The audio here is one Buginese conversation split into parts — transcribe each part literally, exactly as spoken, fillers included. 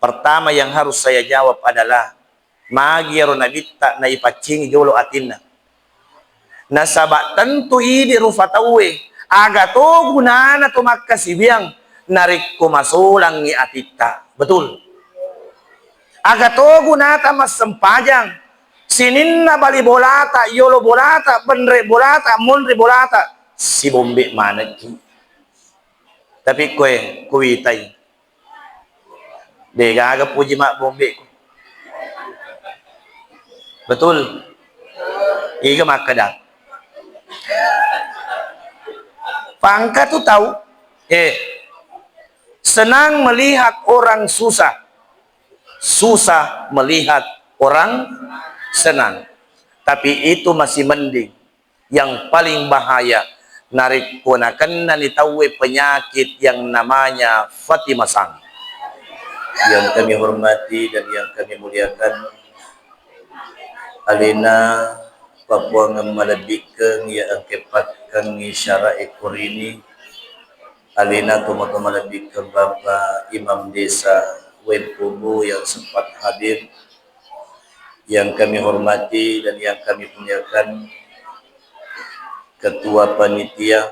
Pertama yang harus saya jawab adalah, magi iyaro Nabitta naipaccingi jolo atinna? Nasaba tentu idi rufa tauwe, aga to gunana to makkasiwiang narekko masolangngi atitta? Betul. Aga to gunata massempajang, sininna bali bolata, yolo bolata, benre bolata, monri bolata, sibombe manekki. Tapi koe kuwitai, de gaga puji mabbombeku. Betul? Iga makkeda. Pangka tu tau, eh, senang melihat orang susah, susah melihat orang senang. Tapi itu masih mending. Yang paling bahaya, narekko nakennani tauwe penyakit yang namanya Fatima Sang. Yang kami hormati dan yang kami muliakan, alena papuangeng malebbikkeng iya engka pakkengngi syara'i kurini, alena tomatoa malebbikkeng Bapak Imam Desa Wempubu yang sempat hadir, yang kami hormati dan yang kami muliakan, Ketua Panitia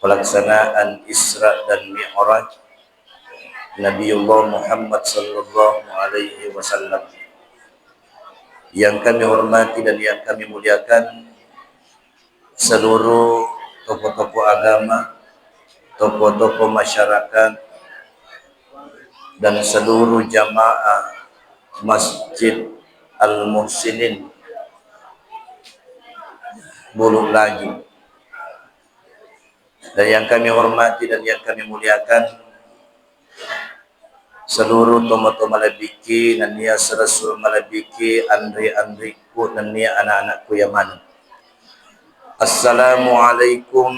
Pelaksanaan Isra dan Mi'raj Nabiullah Muhammad sallallahu alaihi wasallam. Yang kami hormati dan yang kami muliakan, seluruh tokoh-tokoh agama, tokoh-tokoh masyarakat, dan seluruh jamaah Masjid Al-Muhsinin Buluk Laju. Dan yang kami hormati dan yang kami muliakan, seluruh tomatoa malebbikki nennia sura-sura malebbikki, anri-anrikku nennia anak-anakku yang maneng. Assalamualaikum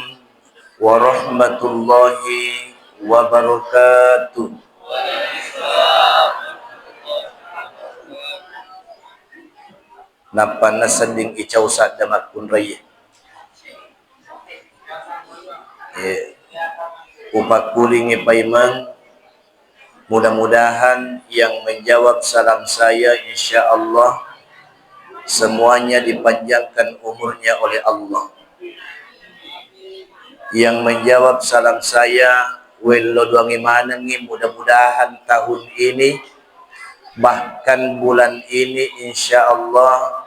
warahmatullahi wabarakatuh. Nappanna sedding icau sadda makkunraie. Eh, upakkulingi paimeng, mudah-mudahan yang menjawab salam saya, insya Allah, semuanya dipanjangkan umurnya oleh Allah. Yang menjawab salam saya, wello doangi manengi, mudah-mudahan tahun ini, bahkan bulan ini, insya Allah,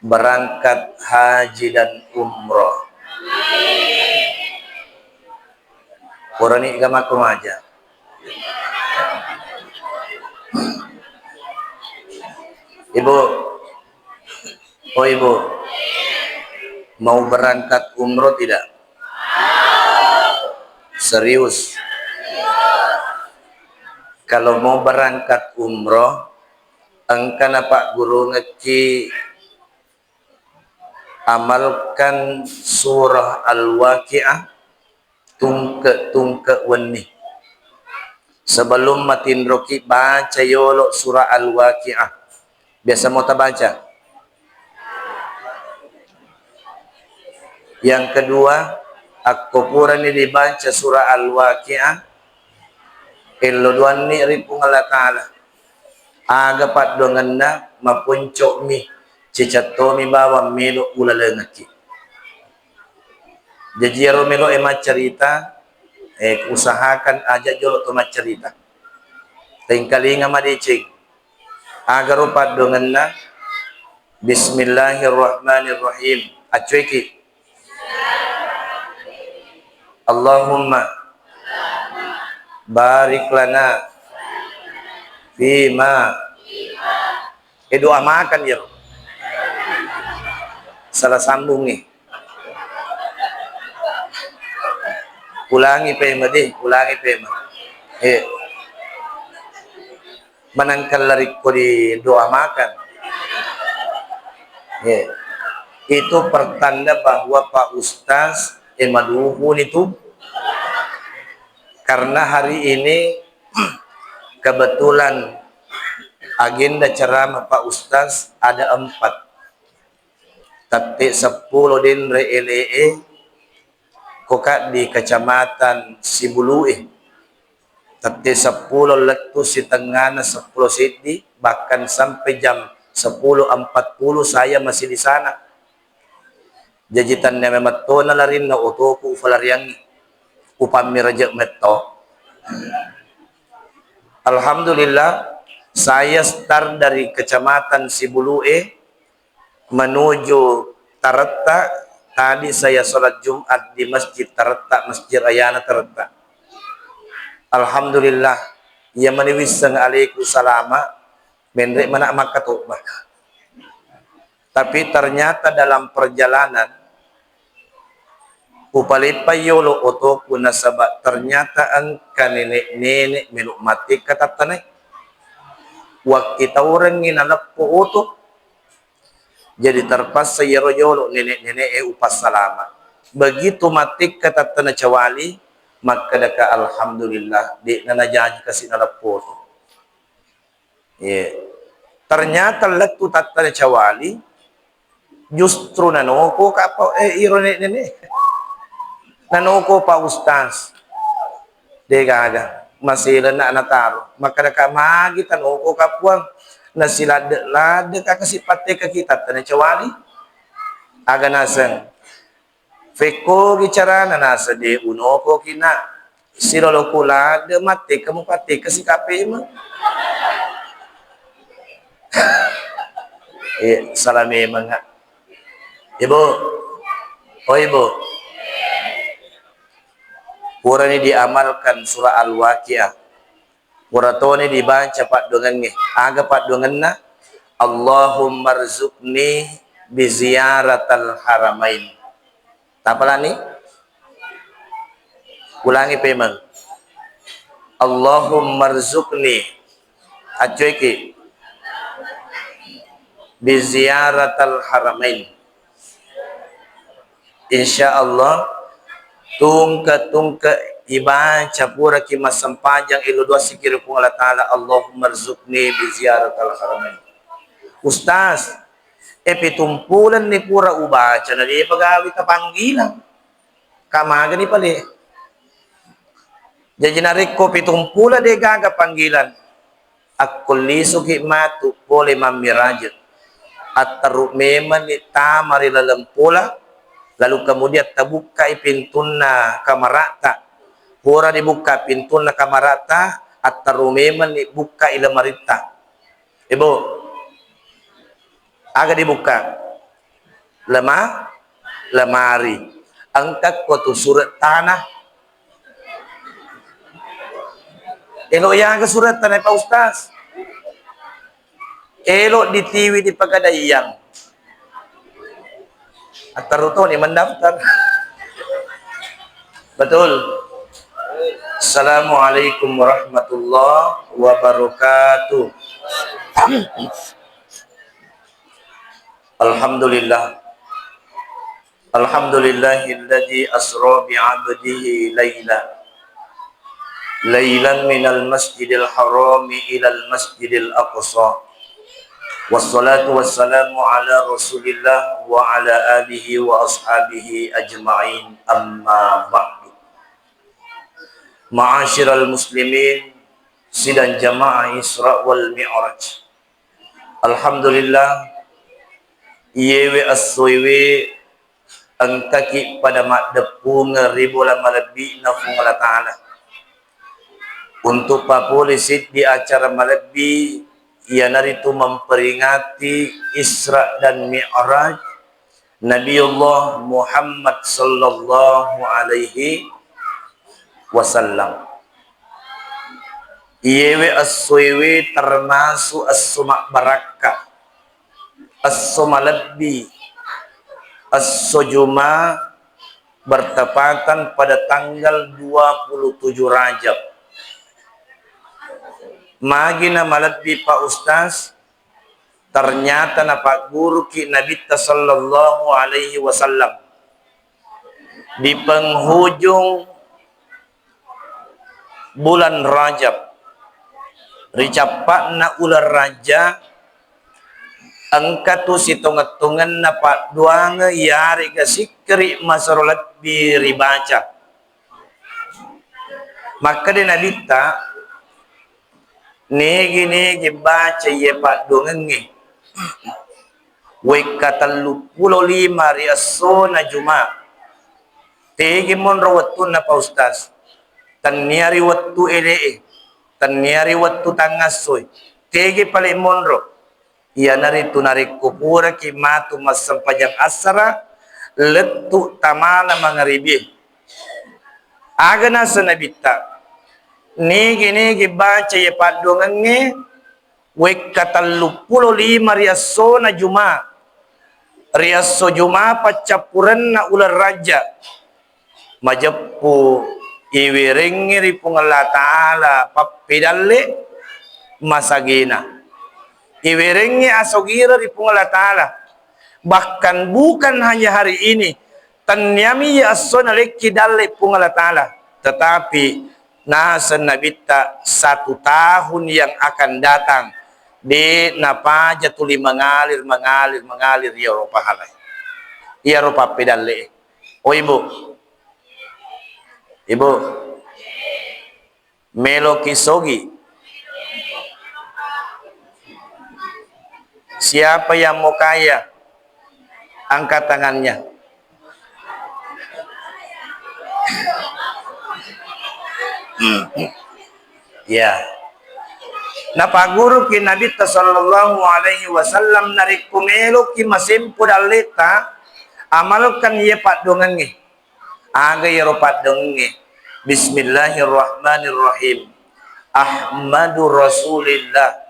berangkat haji dan umroh. Purani gamakku maja. Ibu, oh Ibu, mau berangkat umroh tidak? Serius? Kalau mau berangkat umroh, engka napaggurungekki amalkan surah Al-Waqiah tungke-tungke wenni. Sebelum matinroki, baca yolo surah Al-Waqiah. Biasa mau tabaca? Yang kedua, akko purani dibaca surah Al-Waqiah, ello doanni ri Puang Allah Ta'ala. Aga paddoangenna, maponco'mi, cecattomi bawang melo ulalengekki. Jaji iyaro melo'e maccarita, eh, usahakan aja jolo to maccarita. Tengkalinga madeceng. Agaro paddoangenna, Bismillahirrahmanirrahim. Accueki. Allahumma barik lana fima. Eh, doa makan ya. Salah sambung nih. Ulangi pema deh, ulangi pema. Eh. Manangkala rekko di doa makan. Eh. Itu pertanda bahwa Pak Ustaz, eh, maduhu itu. Karena hari ini kebetulan agenda ceramah Pak Ustaz ada empat. Tette seppulo denre ele'e, ko kaddi Kecamatan Sibulu'e. Tette seppulo lettu sitengngana seppulo seddi, bahkan sampai jam sepuluh empat puluh saya masih di sana. Jaji tennia memettona larinna otoku ufalariangngi, upammi rejek metto. Alhamdulillah, saya start dari Kecamatan Sibulu'e menuju Taretta. Tadi saya sholat Jumat di Masjid Taretta, Masjid Rayana Taretta. Alhamdulillah, iya mani wisseng aleku salama, menre mana makkatobba. Tapi ternyata dalam perjalanan, upaleppai yolo otoku, nasaba ternyata engka nenek-nenek melo mattekka tattanai. Wakkitaurengngi naleppo oto. Jadi terpaksa iyaro jolo nenek-nenek e upassalama. Begitu mattekka tattana Cawali, makkedaka, "Alhamdulillah, de'na najaji kasi naleppo oto." Iya. Ternyata lettu tattana Cawali, justru nanoko ka apa, eh, iro nenek-nenek. Nanoko Pak Ustaz. De gaga. Masih lenak nataro. Makkedaka, "Magi tanoko ka Puang. Nasiladde-ladde ka kasi pattekka kita tattana Cawali." Aga naseng. Fekkogi carana naseng, de unokoki na. Siloloku ladde mattekka mupattekka sikape meng. Eh, salah memang, Kak. Ibu. Oh, Ibu. Purani diamalkan surah Al-Waqiah. Pura toni dibaca paddoangengnge. Aga paddoangenna? "Allahumma rzuqni bi ziyaratal haramain." Tapalani? Ulangi pemeng. "Allahumma rzuqni." Accueki. "Bi ziyaratal haramain." Insya Allah, tungke-tungke ibaca puraki massempajang, elo doa sikiri Puang Allah Ta'ala, "Allahumma rzuqni bi ziyaratal haramain." Ustaz, eh, pitumpulenni pura ubaca, na depa gawi tapanggilang. Kamagani pale. Jaji narekko pitumpulo de gaga panggilan, akko lisuki matu pole mammiraje, atteru memenni tama ri laleng pola, lalu kemudian tabukkai pintunna kamarata. Pura dibukka pintunna kamarata, atteru memenni bukkai lemaritta. Ibu, aga dibukka? Lema-, lemari. Engka ko tu surat tanah. Elo yaga surat tanah, Pak Ustaz? Elo ditiwi di pegadaian. Atteru toni mendaftar. Betul. Assalamualaikum warahmatullahi wabarakatuh. Alhamdulillah. Alhamdulillahilladzi asra bi 'abdihi laila. Lailan minal masjidil harami ilal masjidil aqsa. Wassalatu wassalamu ala Rasulillah wa ala alihi wa ashabihi ajma'in, amma ba'du. Ma'asyiral muslimin, sidang jamaah Isra wal Mi'raj. Alhamdulillah, iyewe essoewe engkaki pada maddeppungeng ri bola malebbi'na Fuang Allah Ta'ala untuk papole seddi acara malebbi, iyanaritu memperingati Isra dan Mi'raj Nabiullah Muhammad sallallahu alaihi wasallam. Iyewe essoewe termasuk esso mabbarakka, esso malebbi, esso Juma bertepatan pada tanggal dua puluh tujuh Rajab. Magi na malebbi, Pak Ustaz? Ternyata napagguruki Nabitta sallallahu alaihi wasallam di penghujung bulan Rajab, ri cappa'na uleng Rajab, engka tu sitongeng-tongenna padduangeng iyarega sikkiri masero lebbi ribaca. Makkeda Nabitta, nigi-nigi baca iye paddoangengnge wekka telluppulo lima ri essona Juma, tegi monro wettunna, Pak Ustaz? Tennia ri wettu ele'e, tennia ri wettu tangassoe, tegi pale monro? Iyanaritu narekko puraki matu massempajang assara, lettu tamana mangaribie. Aga naseng Nabitta, nigi-nigi baca iye paddoangengnge wekka telluppulo lima ri essona Juma, ri esso Juma paccappurenna uleng Rajja, majeppu iwerengngi ri Puang Allah Ta'ala pappedalle masagena, iwerengngi asogireng ri Puang Allah Ta'ala. Bahkan bukan hanya hari ini, tenniami iya esso nalekki dalle Puang Allah Ta'ala, tetapi naseng Nabitta, satu tahun yang akan datang de napaja tuli mengalir, mengalir, mengalir iyaro pahalae, iyaro pappedalle. Oh, Ibu. Ibu. Meloki sogi? Siapa yang mau kaya? Angkat tangannya. Ya. Napagguruki Nabitta sallallahu alaihi wasallam, narekko meloki masempo dalleta, amalkan iye paddoangengnge. Aga iyaro paddoangengnge? Bismillahirrahmanirrahim. Ahmadu Rasulillah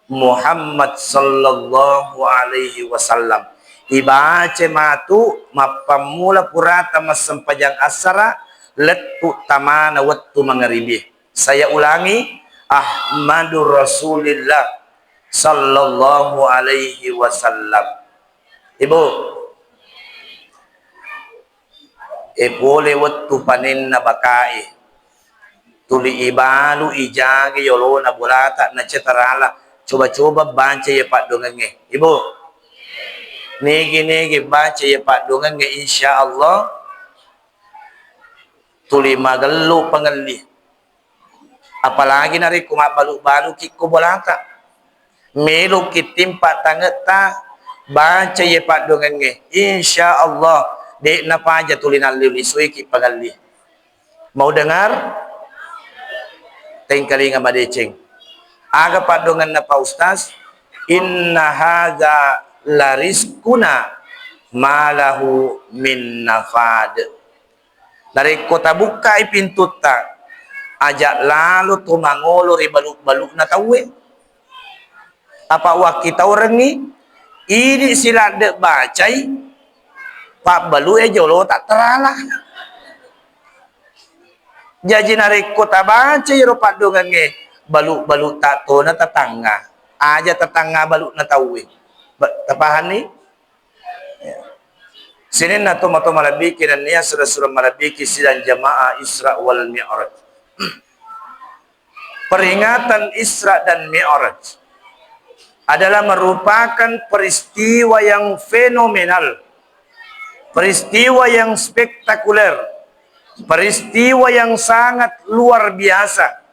Muhammad sallallahu alaihi wasallam. Ibaca matu mappammula purata massempajang assara, lettu tamana wettu mangaribie. Saya ulangi, Ahmadu Rasulillah sallallahu alaihi wasallam. Ibu, e pole wettu panenna bakae, tuli ibalu ijage yolona bolata nacetarala, coba-coba baca iye paddoangengnge. Ibu, nigi-nigi baca iye paddoangengnge, insya Allah tuli magellu pangelli. Apalagi narekko mabbalu-baluki ko bolata, meloki timpa tangetta, baca iye paddoangengnge, insya Allah de napaja tuli nalli-, lisuiki pangelli. Mau dengar? Tengkalinga madeceng. Aga paddoangenna, Pak Ustaz? Inna hadza larizquna ma lahu min nafad. Narekko tabukkai pintutta, aja lalo to mangolo ri balu-balu'na tauwe. Apa wakkitaurengngi, idi siladde bacai, pabbalu e jolo tak terala. Jaji narekko tabacai ro paddoangengnge, balu-balu tak tona tetangga, aja tetangga balu'na tauwe. Ba-, tapahanni? Ya. Sininna tomatoa malebbiki nennia sura-sura malebbiki sidang jamaah Isra wal Mi'raj. Peringatan Isra dan Mi'raj adalah merupakan peristiwa yang fenomenal, peristiwa yang spektakuler, peristiwa yang sangat luar biasa.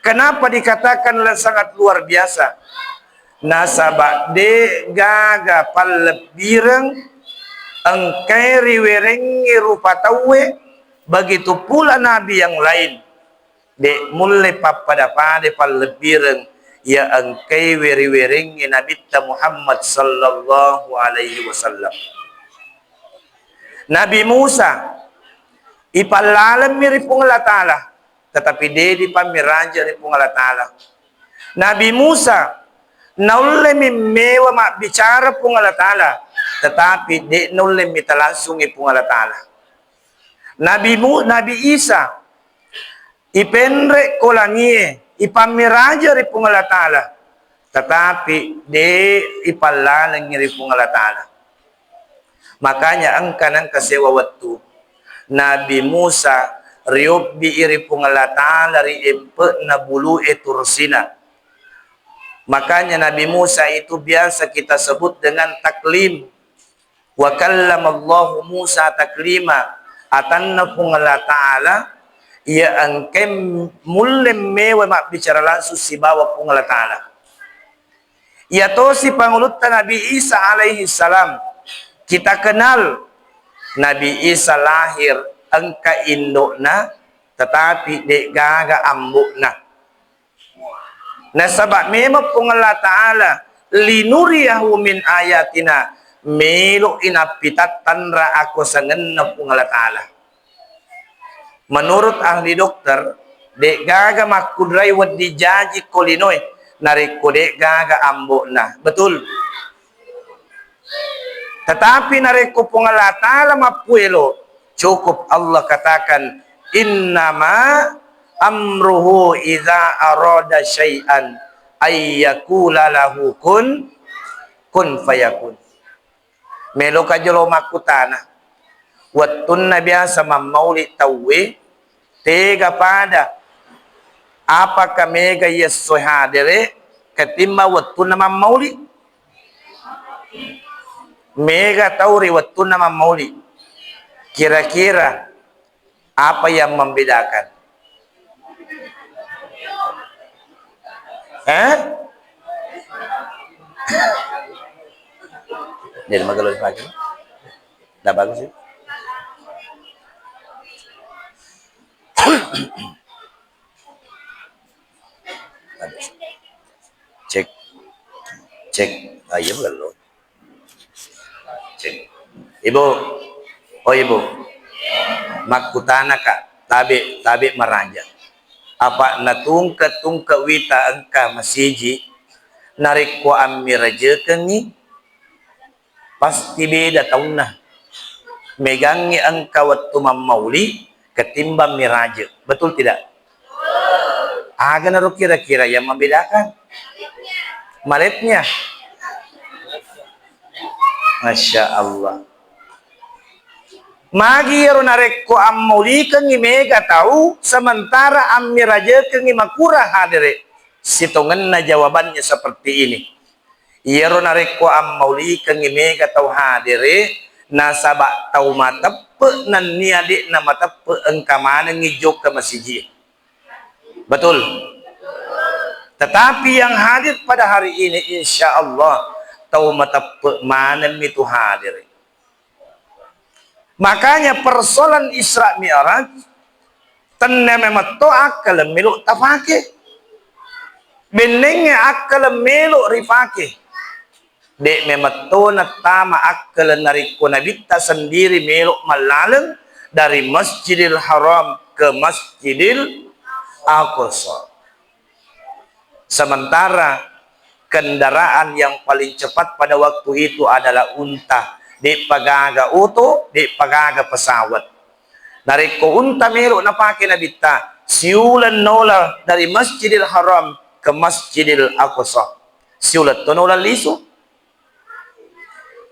Kenapa dikatakan le-, sangat luar biasa? Nasaba de gaga pallebbireng engkai riwerengngi rupa tauwe, begitu pula nabi yang lain. De mulle pappada-pada pallebbireng iya engkai weri-werengngi Nabitta Muhammad sallallahu alaihi wasallam. Nabi Musa ipallalemmi ri Puang Allah Ta'ala, tetapi de dipammiraja ri Puang Allah Ta'ala. Nabi Musa naullemi mewa mabbicara Puang Allah Ta'ala, tetapi de naulle mita langsungi Puang Allah Ta'ala. Nabi Mu-, Nabi Isa ipenre ko langie, ipammiraja ri Puang Allah Ta'ala, tetapi de ipallalengngi ri Puang Allah Ta'ala. Makanya engka nengka sewa wettu Nabi Musa riobbi ri Puang Allah Ta'ala ri empe'na bulu e Tursina. Makanya Nabi Musa itu biasa kita sebut dengan taklim. Wa kallamallahu Musa taklima. Atanna Puang Allah Ta'ala Iya engkae mulle mewa mabbicara langsung sibawa Puang Allah Ta'ala. Iya tosi pangulutta Nabi Isa alaihi salam. Kita kenal Nabi Isa lahir engka indo'na, tetapi de'gaga ambo'na. Nasaba memang Puang Allah Ta'ala, "Linuriyahu min ayatina", melo'i nappitatta tanra akuasangenna Puang Allah Ta'ala. Menurut ahli dokter, de'gaga makkunrai wedding jaji ko linoe narekko de'gaga ambo'na. Betul? Tetapi narekko Puang Allah Ta'ala mappuelo, cukup Allah katakan, "Innama amruhu idza arada syai'an ayyakula lahu kun, kun fayakun." Meloka jolo makkutana, wettunna biasa mammauli tauwe, tega pada, apakah mega yessoe hadere ketimbang wettunna mammauli? Mega tau ri wettunna mammauli. Kira-kira apa yang membedakan? Eh? Jadi magello dipakai. Nggak bagus sih. Cek. Cek. Ah, iya, magello. Ibu, oh Ibu, makkutanaka, tabe, tabe maraja. Apa natungke-tungke wita engka masiji, narekko ammirajekengngi, pasti beda taunna. Megangngi engka wettu mammauli ketimbang miraje. Betul tidak? Aga naro kira-kira yang membedakan? Maletnya. Masya Allah. Magi iyaro narekko ammaulikengngi mega tau, sementara ammirajekengngi makura hadere? Sitongenna jawabannya seperti ini. Iyaro narekko ammaulikengngi mega tau hadere, nasaba tau mateppe nennia de'na mateppe engka manengngi jokka masiji. Betul? Tetapi yang hadir pada hari ini, insya Allah, tau mateppe manengmi tu hadere. Makanya persoalan Isra Mi'raj, tennia memetto akkaleng melo tapake. Bennengnge akkaleng melo ripake. De memetto nattama akkaleng narekko Nabitta sendiri melo mallaleng dari Masjidil Haram ke Masjidil Aqsa. Sementara kendaraan yang paling cepat pada waktu itu adalah unta, de'pa gaga oto, de'pa gaga pesawat. Narekko unta melo napake Nabitta, siuleng nola dari Masjidil Haram ke Masjidil Aqsa. Siuleng to nola lisu.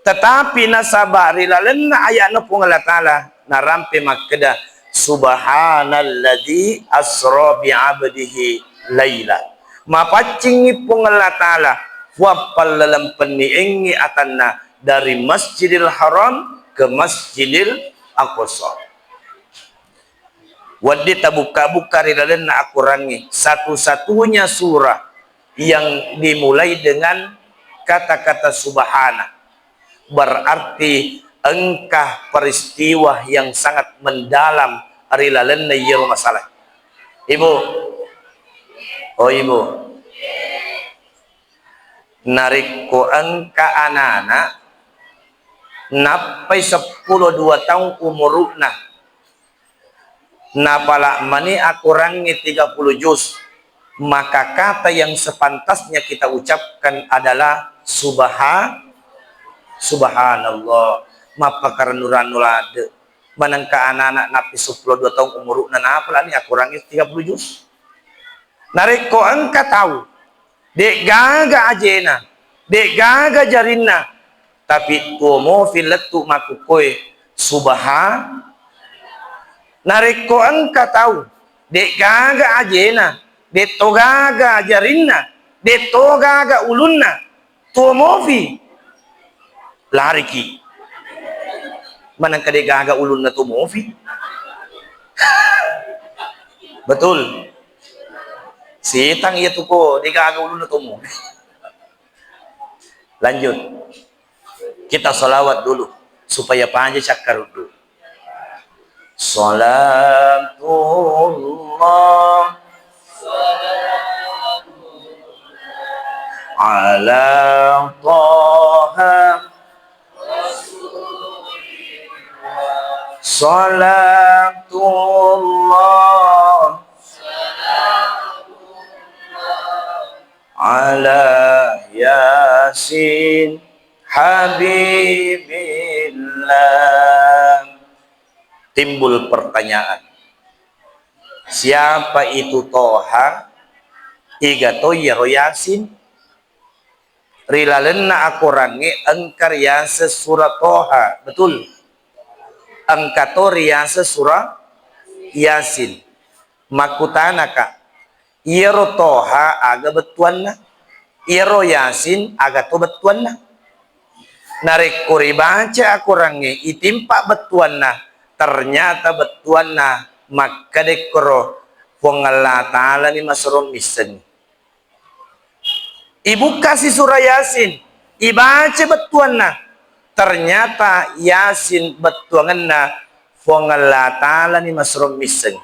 Tetapi nasaba ri lalenna aya'na Puang Allah Ta'ala narampe makkeda, "Subhanalladzi asra bi 'abdihi laila." Mapaccingngi Puang Allah Ta'ala, Puang pallaleng penniengngi atanna dari Masjidil Haram ke Masjidil Aqsa. Wedding tabukka-bukka ri lalenna Akorangnge, satu-satunya surah yang dimulai dengan kata-kata subhana, berarti engka peristiwa yang sangat mendalam ri lalenna iyaro masalah. Ibu, oh Ibu, narekko engka anana nappai seppulo dua taung umuru'na, napala mani Akorangnge tiga puluh juz, maka kata yang sepantasnya kita ucapkan adalah subha-, subhanallah, mappakarennu-rannu ladde. Manengka anana nappi seppulo dua taung umuru'na napalani Akorangnge tiga puluh juz. Narekko engka tau de'gaga ajena, de'gaga jarinna, tapi tuo mofi lettu makkukkoe, subha-, narekko engka tau de'gaga ajena, de'to gaga jarinna, de'to gaga ulunna, tuo mofi, lariki. Manengka de'gaga ulunna tuo mofi. Betul. Sitang iya tu ko, degaga ulunna tomu. Lanjut. Kita salawat dulu supaya panjang cakkaruddu. Salatullah ala Taha. Salatullah ala Yasin Habibillah. Timbul pertanyaan, siapa itu Toha? Iga to iyaro Yasin? Ri lalenna akorangnge engka riyaseng sura Toha, betul? Engka to riyaseng sura Yasin. Makkutanaka, iyaro Toha aga bettuanna? Iyaro Yasin aga to bettuanna? Narekko ribaca akorangnge itimpa bettuanna, ternyata bettuanna makkeda ekkoro Puang Allah Ta'ala ni maserong missengngi. Ibukkasi sura Yasin, ibaca bettuanna, ternyata Yasin bettuangenna Puang Allah Ta'ala ni maserong missengngi.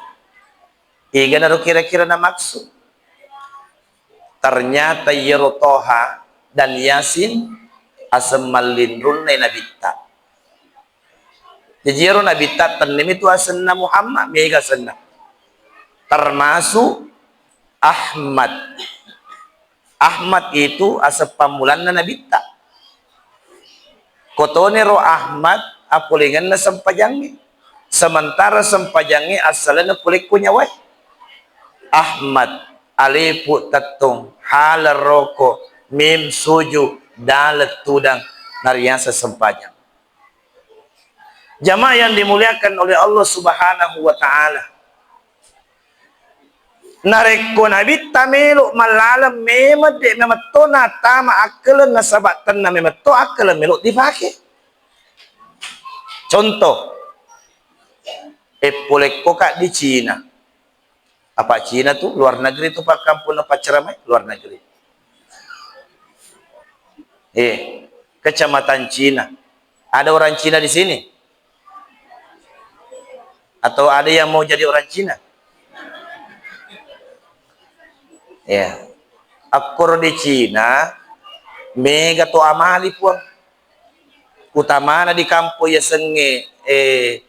Iganaro kira-kira namaksud? Ternyata iyaro Toha dan Yasin aseng mallinrunna nabitta. Jaji iyaro nabitta tennimi tu asenna Muhammad, mega asenna. Termasuk Ahmad. Ahmad itu aseng pammulanna nabitta. Kotonero Ahmad apolengenna sempajangnge. Sementara sempajangnge assalenna polekko nyawae. Ahmad, alifu tettong, ha lerroko, mim suju, dalek tudang, nariaseng sempajang. Jamaah yang dimuliakan oleh Allah Subhanahu wa Ta'ala, narekko nabitta melo mallaleng, memang de' memetto natama akkaleng, nasaba tenna memetto akkaleng melo dipake. Contoh, e, polekko ka di Cina. Apa Cina tu? Luar negeri tu, pakkamponna paccaramai luar negeri. Eh, kecamatan Cina. Ada orang Cina di sini? Atau ada yang mau jadi orang Cina? Ya. Akkoro di Cina, mega to amali, Puang. Utamana di kampong yasengnge, eh,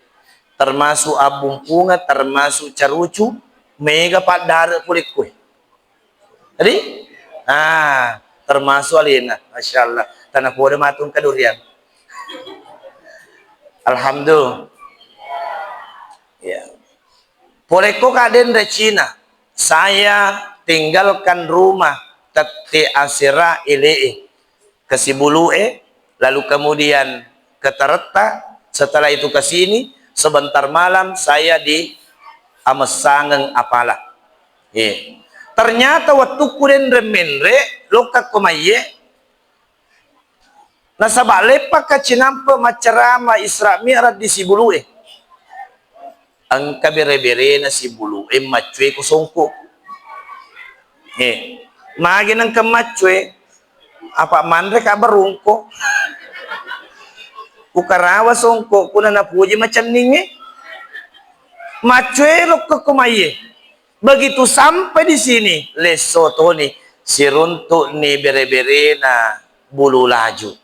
termasuk Abbumpungeng, termasuk Carucu, mega paddare polekkoe. Jadi, ah, termasuk alena, Masya Allah. Tanapoda matung kaduriang. Alhamdulillah. Ya. Polekko ka denre Cina, saya tinggalkan rumah, tette asera ele'e ke Sibulu'e, lalu kemudian ke Taretta, setelah itu ke sini, sebentar malam saya di Amessangeng Apala. Eh. Ternyata wettukku denre menre, lokka ko maiye, nasaba leppakka cinampe maccarama Isra Mi'raj di Sibulu'e. Engka bere-berena Sibulu'e maccue ko songko. Eh, magi nengka maccue? Apa manre ka barungko? Ukarawa songko kuna napuji macenninge. Maccue lokko ko maiye. Begitu sampai di sini, lesso toni, siruntu'ni bere-berena bulu laju.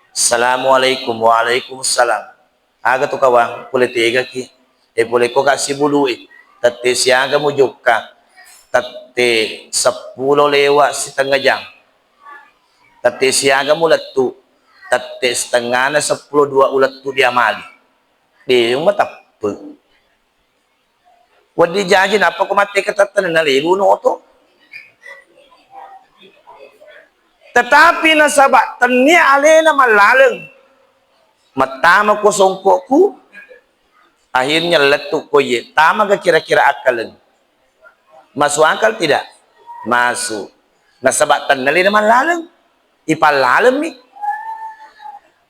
Assalamualaikum. Waalaikumsalam. Aga tu kawang, pole tegaki. Eh, pole ko ka Sibulu'e. Tette siaga mujokka. Tette seppulo lewat setengah jam. Tette siaga mulettu. Tette setengana seppulo dua ulettu diamali. De' mateppe. Wedding jaji nappa ko matte ketettene nalebu no oto. Tetapi nasaba tennia alena mallaleng, mattama ko songkokku, akhirnya lettu ko iye, tamaga kira-kira akkaleng. Masuk akal tidak? Masuk. Nasaba tennia alena mallaleng, ipallalemmi.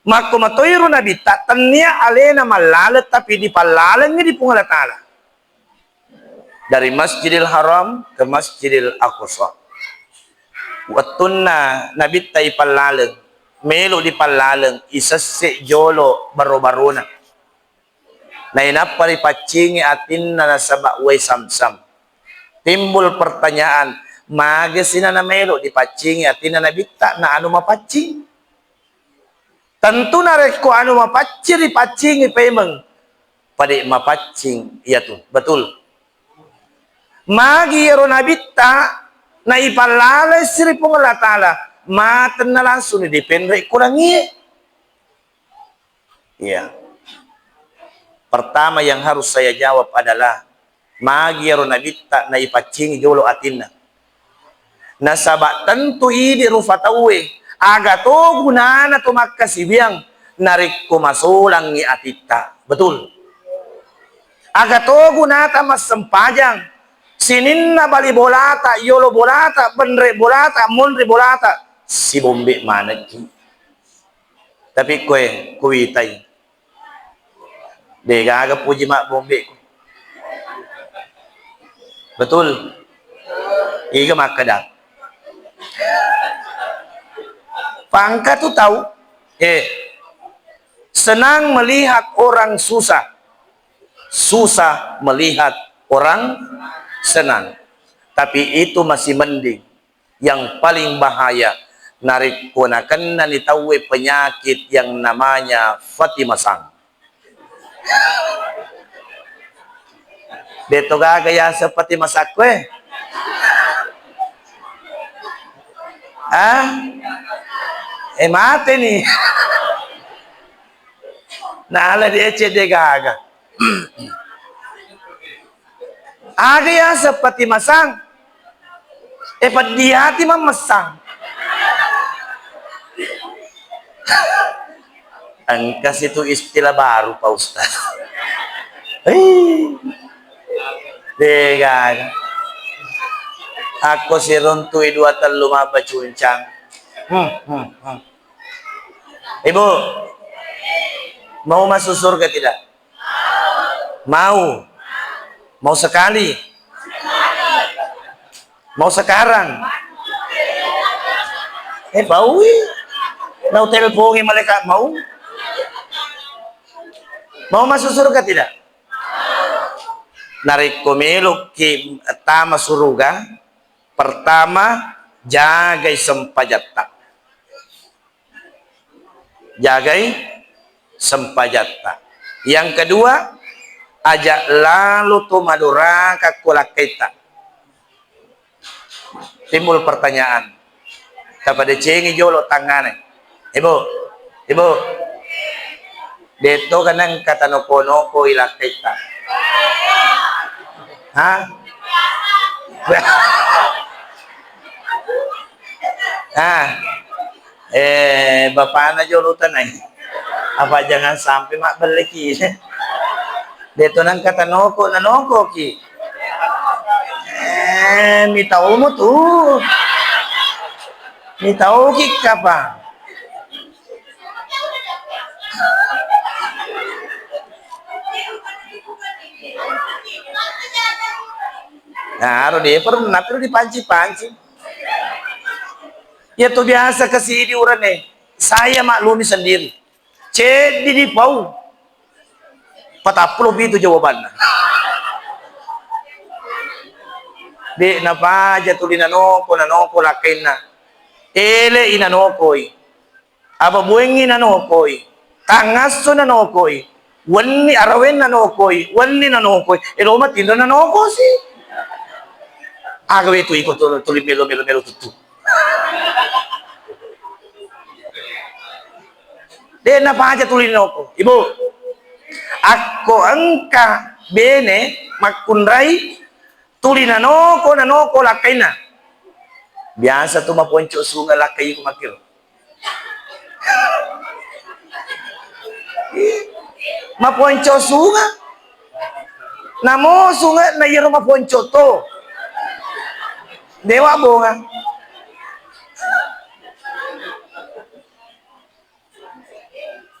Makko matoiro nabitta, tennia alena mallaleng tapi dipallalengngi di Puang Allah Ta'ala. Dari Masjidil Haram ke Masjidil Aqsa. Wettunna Nabitta ipallaleng, melo dipallaleng, isesse jolo baro-barona. Nainappa ripaccingi atinna nasaba wai Samsam. Timbul pertanyaan, magasi na namelo dipaccingi atinna Nabitta na anu mapaccing? Tentu narekko anu mapaccing ripaccingi paimeng, pada mapaccing iyatu. Betul. Magi iyaro Nabitta naipallalessi ri Puang Allah Ta'ala, matenna langsung dipenre kurangie. Iya. Pertama yang harus saya jawab adalah, magi iyaro Nabitta naipaccingi jolo atinna? Nasaba tentu idi rufa tauwe, aga to gunana to makkasiwiang narekko masolangngi atitta? Betul. Aga to gunata massempajang, sininna bali bolata, yolo bolata, benre bolata, monri bolata, sibombe manekki. Tapi koe kuitai, degaga puji mabbombe. Betul. Iga makkeda. Pangka tu tau, eh, senang melihat orang susah, susah melihat orang senang. Tapi itu masih mending. Yang paling bahaya, narekko nakennani tauwe penyakit yang namanya Fatima Sang. Deto gaga yaseng Fatima Sakko, eh? Ah? Eh, mate ni. Nala diecce de gaga. Aga yaseng Fatima Sang? Eh, peddi ati mammessang. Engka situ istilah baru, Pak Ustaz. Hei. Degaga. Akko siruntui dua tellu mabba cuncang. Hmm, hmm, hmm. Ibu, mau masuk surga tidak? Mau. Mau sekali? Mau sekarang? Eh, baui. Nau telpongi malaikat mau. Mau masuk surga tidak? Narekko meloki tama suruga, pertama, jagai sempajatta. Jagai sempajatta. Yang kedua, aja lalo to madoraka ko lakkaitta. Timbul pertanyaan, tapadecengi jolo tangngana. Ibu, ibu, deto kanang kata noko-noko i lakkaitta. Hah? Ah. Eh, bapana jolo tanai. Apa jangan sampai mabbelleki. Deto nangka tanoko, nanokoki. Eh, mitaumu tu. Mitauki kapa. Nah, aro de perlu, napi dipanci-panci. Iya tu biasa kasi diurane. Saya maklumi sendiri. Ceddi dipau. Patappulo pitu jawabanna. De napaja tuli nanoko, nanoko lakkainna. Ele i nanokoi. Apa buengngi nanokoi. Tangasso nanokoi. Wenni arawenna nanokoi. Wenni nanokoi. Elo matinro nanokosi. Aga wetu iko tu-, tuli melo, melo, melo tuttu. De napaja tuli noko. Ibu, akko engka bene makkunrai tuli nanoko, nanoko lakkainna. Biasa tu maponco sunge lakkai ku makkiro. Maponco sunge. Namo sunge na iyaro maponco to. Dewa bonga.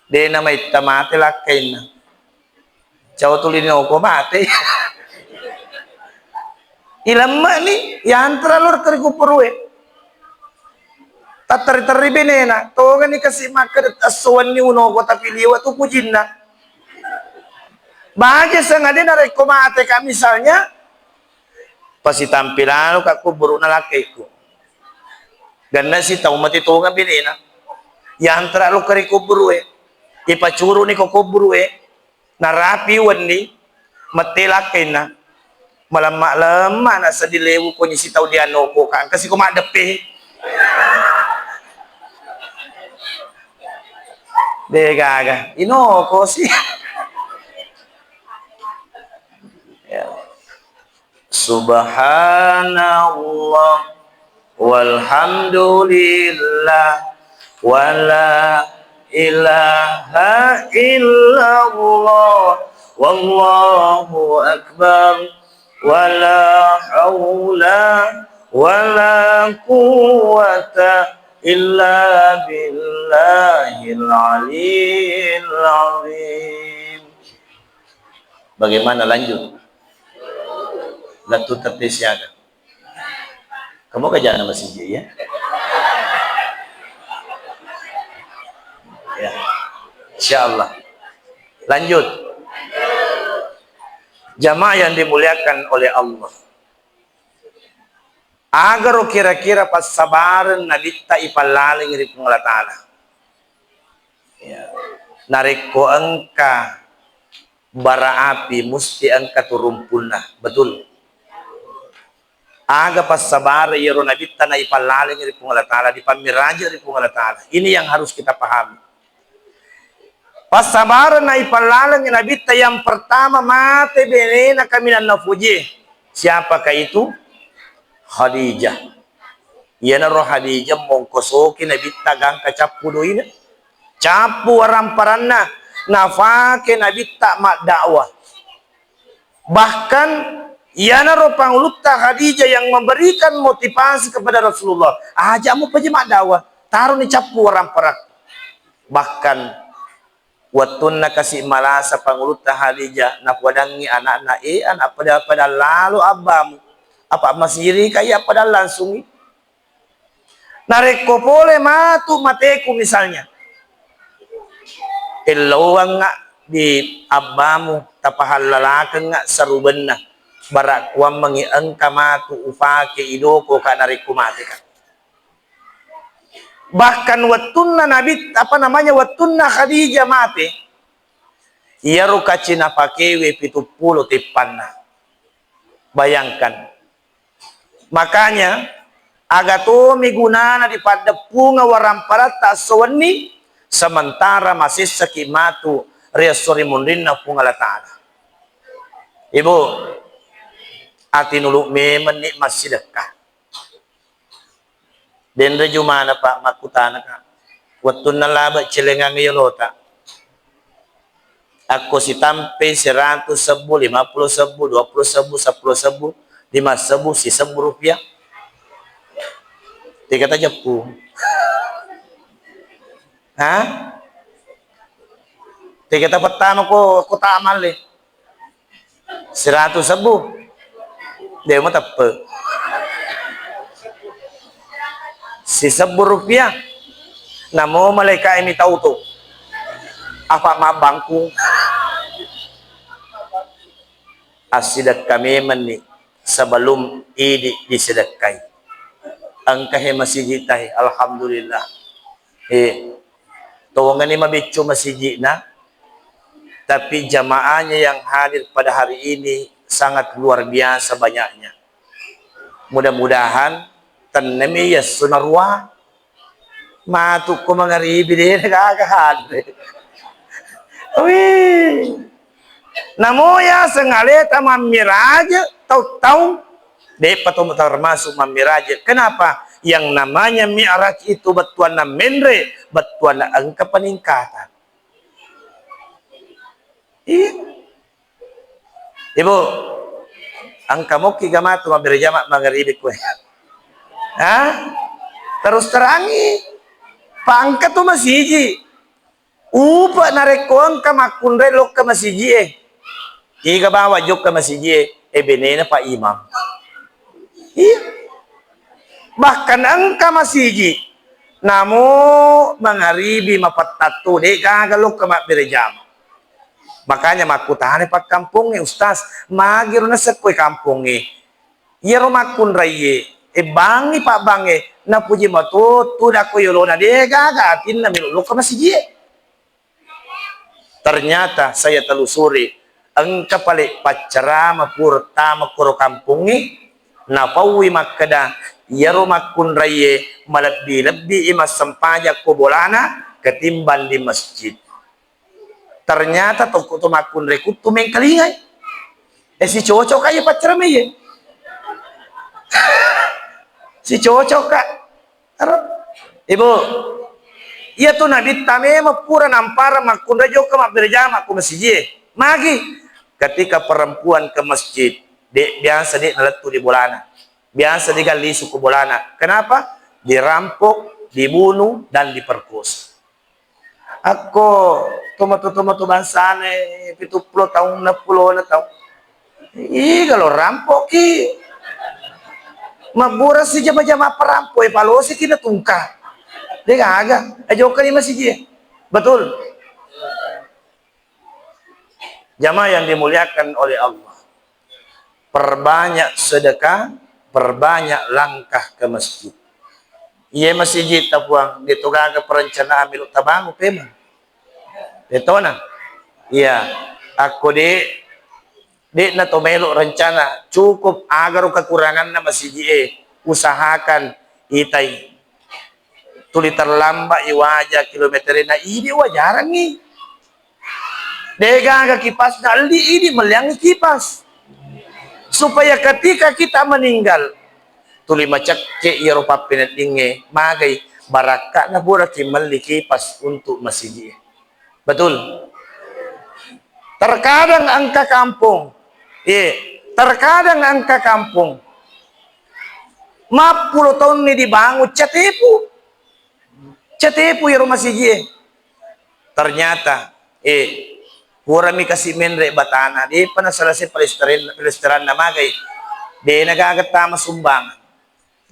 De namaitta mate lakkainna. Cao tuli noko mate. Ilemme'ni, yantra lo ri kuburue. Tatterri-terri benena, tongani kasi makkeda esso wenni unoko tapi liwe tu pujinna. Baja sengade narekko mate ka misalnya, pasitampi lalo ka kuburu'na lakkaikku. Ganna sitau mate tonga benena. Yantra lo ri kuburue. Ipacuru'ni ko kuburue. Narapi wenni, mette lakkainna. Malemma-lemma na seddi lewu ko nyisi tau dianoko ka engka siko maddeppe. De gaga. Inoko si. Ya. Subhanallah walhamdulillah wala ilaha illallah wallahu akbar wala haula wala quwwata illa billahil aliyil azim. Bagaimana lanjut? Lettu tette siaga. Kamu ke jana masiji ya? Ya. Insya Allah. Lanjut. Jamaah yang dimuliakan oleh Allah. Agaro kira-kira passabareng nabitta ipallaleng ri Puang Allah Ta'ala. Ya. Narekko engka bara api musti engka tu rumpunna. Betul. Aga passabareng iyaro nabitta naipallaleng ri Puang Allah Ta'ala, dipammiraja ri Puang Allah Ta'ala. Ini yang harus kita pahami. Passabareng naipallaleng nabitta yang pertama mate benena kaminang nafojie. Siapakah itu? Khadijah. Iyanaro Khadijah mongkosoki nabitta gangka cappu doina. Cappu waramparanna nafake nabitta maddakwah. Bahkan iyanaro pangulutta Khadijah yang memberikan motivasi kepada Rasulullah. Aja mupaja maddakwah, taroni cappu waramparakku. Bahkan wettunna kasi malasa pangulutta Khadijah napodangngi anakna, "Eh, anak, pada-pada lalo abbamu. Apa masiri kai apa langsungi?" Narekko pole matu mateku misalnya, elloangnga di abbamu, tapahallalakengnga sarubenna, bara kuammengi engka matu upake idoko ka narekko mateka. Bahkan wettunna Nabi, apa namanya, wettunna Khadijah mate, iyaro kaci napakewe pitu pulo teppanna. Bayangkan, Makanya, aga tomi gunana dipaddeppungeng waramparatta esso wenni, sementara masessaki matu ri esso ri munrinna Puang Allah Ta'ala. Ibu, atinulu memenni massidekka. Denre jumana, Pak, makkutanaka. Wettunna labe celengang yolota. Akko sitampe seratus sebbu, lima puluh sebbu, dua puluh sebbu, seppulo sebbu, lima sebbu, sisebbu rupiah. Tega tajeppu? Ha? Tega tapettama ko, ko tamalle? Seratus sebbu. De' mateppe'. Sisebbu rupiah. Namo malaika' e mitau tu. Apa mabbangkung. Assidekka memenni sebelum idi disedekkai. Engka he masiji' tahe, alhamdulillah. Eh, tongani mabeccu masiji'na, tapi jamaahnya yang hadir pada hari ini sangat luar biasa banyaknya. Mudah-mudahan tennemi yessu narua. Matu ko mangaribi de' gaga hadir. Wih. Namo yaseng aleta mammiraja tau-tau, de'pa to termasuk mammiraja. Kenapa? Yang namanya mi'raj itu bettuanna menre, bettuanna engka peningkatan. Iya. Ibu, engka mokki ga matu mabbere jama mangaribi kue. Hah? Terus terangi. Pangka tu masiji. Upa narekko engka makkunrai lokka masiji'e. Iga bawa jokka masiji'e, e benena Pak Imam. Iya. Bahkan engka masigi, namo mangaribi mapettattu, de' gaga lokka mabbere jama. Makanya makkutana pakkampongnge, "Ustaz, magiro nasekko kampongnge?" Iyaro makkunraiye, ebbangngi pabbangnge, napuji mato tudakko yolona, de' gaga atinna melo lokka masijie. Ternyata saya telusuri, engka pale paccarama pura tama koro kampongnge, napaui makkeda, iyaro makkunraiye malebbi-lebbi i massempajang ko bolana ketimbang di masjid. Ternyata tokko to makkunrai kuttu mengkalingai. Eh, si cocok aja paccarama iye. Si cocok, Kak. Aro? Ibu, iya tu Nabitta memang pura namparang makkunrai jokka mabbere jama ko masijie. Magi? Ketika perempuan ke masjid, de' biasa de' nalettu di bolana. Biasa de' gallisu ko bolana. Kenapa? Dirampok, dibunuh, dan diperkosa. Akko tomatoa-tomatoa bangsana pitu pulo taung, enneng pulo taung. Iga lo rampokki. Mabbura si jama-jama perampo, e palosiki na tungka. De' gaga. Ajoka di masigi. Betul. Jamaah yang dimuliakan oleh Allah. Perbanyak sedekah, perbanyak langkah ke masjid. Iye masijita puang, de' to gaga perencanaan melo tabangun pemeng. De' tona. Iya, akko de', de' na to melo rencana, cukup agaro kekuranganna masiji e, usahakan itai. Tuli terlambat i waja kilometer na idi wajarangngi. De' gaga kipasna, elli idi melliangngi kipas. Supaya ketika kita meninggal, tuli macekke iyaro pappeneddingnge, magai barakka'na puraki melli kipas untuk masiji. Betul? Terkadang engka kampong, eh, terkadang engka kampong, mappulo taunni dibangun, catepu. Catepu iyaro masijie. Ternyata, eh, purami kasi menre batana, de'pa naselesai pelestaren-, pelesteranna magai. De' na gaga tama sumbangan.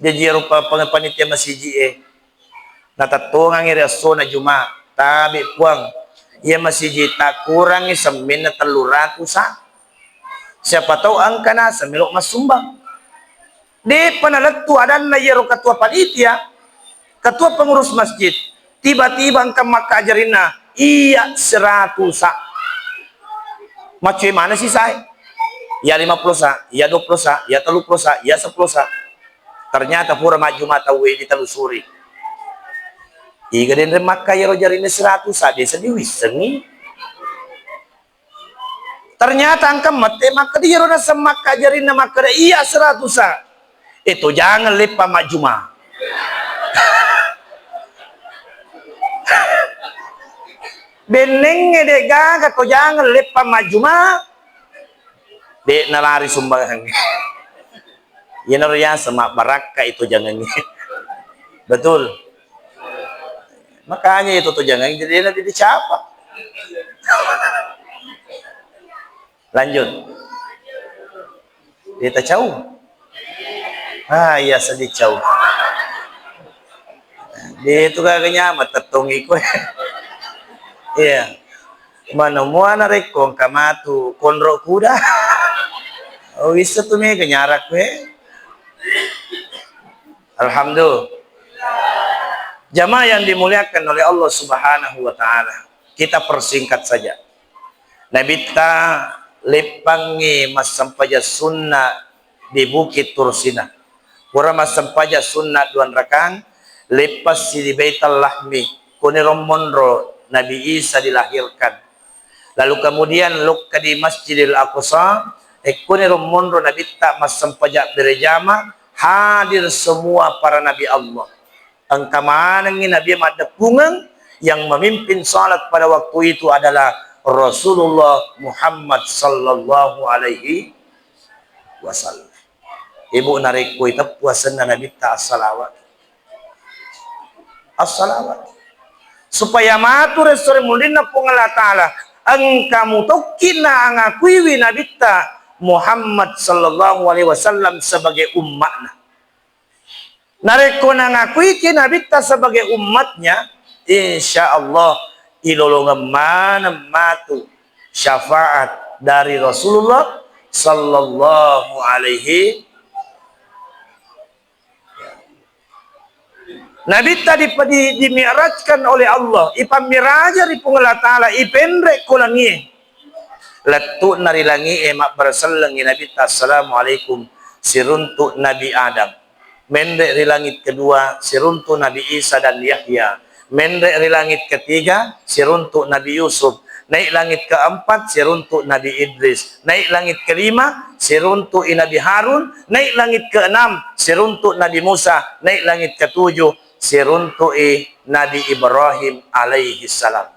Jaji iyaro pa-, pa-, panitia masiji e, natettongangngi ri essona Juma, tabe' Puang, iya masiji takkurangngi semmenna tellu ratu sa. Siapa tahu engka naseng melo massumbang. De'pa nalettu adanna iyaro ketua panitia, ketua pengurus masjid, tiba-tiba engka makkajarinna, iya seratu sa. Maccue mana sisae? Iya lima puluh sa, iya dua puluh sa, iya tellu puluh sa, iya seppulo sa. Ternyata pura majjuma tauwe ditelusuri. Iga denre makka iyaro jarinna seratu sa, desa diwissengi. Ternyata engka mette makkeda iyaro naseng makka jarinna makkeda iya seratu sa. E, tojangeng leppa majjuma. Bennengnge de' gaga tojangeng leppa majjuma, de' nalari sumbangang. Iyanaro yaseng mabbarakka itu jangengnge. Betul. Makanya itu tuh jangan jadi nanti dicapa. Lanjut. Dia tak jauh. Ah, iya sedih jauh. Dia itu kagak nyaman tetong iko. Iya. Mana mua narekko engka matu konro kuda. Oh, bisa tu mega nyarak we. Alhamdulillah. Jamaah yang dimuliakan oleh Allah Subhanahu wa Ta'ala, kita persingkat saja. Nabitta leppangngi massempajang sunna di Bukit Tursina. Pura massempajang sunna dua rakang, leppassi di Baitul Lahmi, kuniro monro Nabi Isa dilahirkan. Lalu kemudian lokka di Masjidil Aqsa, ekkuniro monro Nabitta massempajang berjamaah, hadir semua para nabi Allah. Engka manengngi Nabi maddeppungeng, yang memimpin salat pada waktu itu adalah Rasulullah Muhammad sallallahu alaihi wasallam. Ibu, narekko iteppu asenna Nabitta, assalawat. Assalawat. Supaya matu resso ri munrinna Puang Allah Ta'ala, engka mutokki na angakuiwi Nabitta, Muhammad sallallahu alaihi wasallam sebagai ummatna. Narekko nangakuiki Nabitta sebagai ummatnya, insya Allah ilolongeng maneng matu syafaat dari Rasulullah sallallahu alaihi. Nabitta di, di, dimi'rajkan oleh Allah, ipammiraja ri Puang Allah Ta'ala, ipenre ko langie. Lettu'na ri langie mabbaresellengngi Nabitta, "Assalamualaikum," siruntu Nabi Adam. Menre ri langit kedua, siruntu Nabi Isa dan Yahya. Menre ri langit ketiga, siruntu Nabi Yusuf. Naik langit keempat, siruntu Nabi Idris. Naik langit kelima, siruntu i Nabi Harun. Naik langit keenam, siruntu Nabi Musa. Naik langit ketujuh, siruntu i Nabi Ibrahim alaihi salam.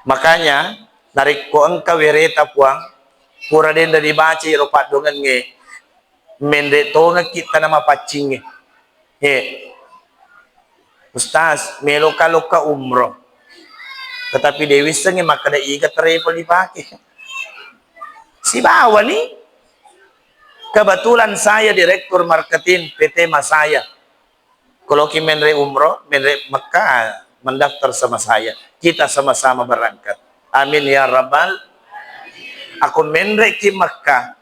Makanya, narekko engka wereta, Puang, pura denre dibaca iro paddoangengnge, menre tongekki tana mapaccingnge. He, Ustaz, meloka lokka umroh. Tetapi de wissengngi makkeda iga travel dipake. Sibawani. Kebetulan saya direktur marketing P T Masaya. Koloki menre umroh, menre Mekah, mendaftar sama saya. Kita sama-sama berangkat. Amin ya rabbal. Aku menre ki Mekah.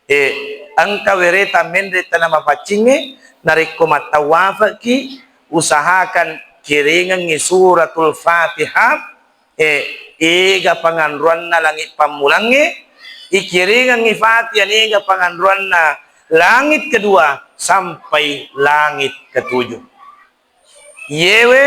Eh, engka wereta menre tana mapaccingnge, narekko mattawafekki, usahakan kiringengngi suratul Fatihah, eh, ega panganruanna langit pammulangnge, ikiringengngi Fatihah niga panganruanna langit kedua sampai langit ketujuh. Iyewe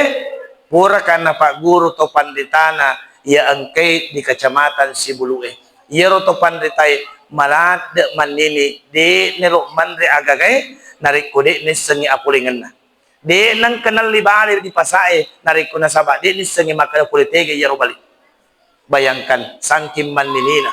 puraka napagguru to panritana iya engkai di Kecamatan Sibulu'e. Iyaro to panritae maladde mannini, de nelo manre agagae narekko de nissengngi apolengenna. De nengka nelli bale di pasae narekko nasaba de nissengngi makkeda pole tega iyaro bale. Bayangkan, sangking manninina.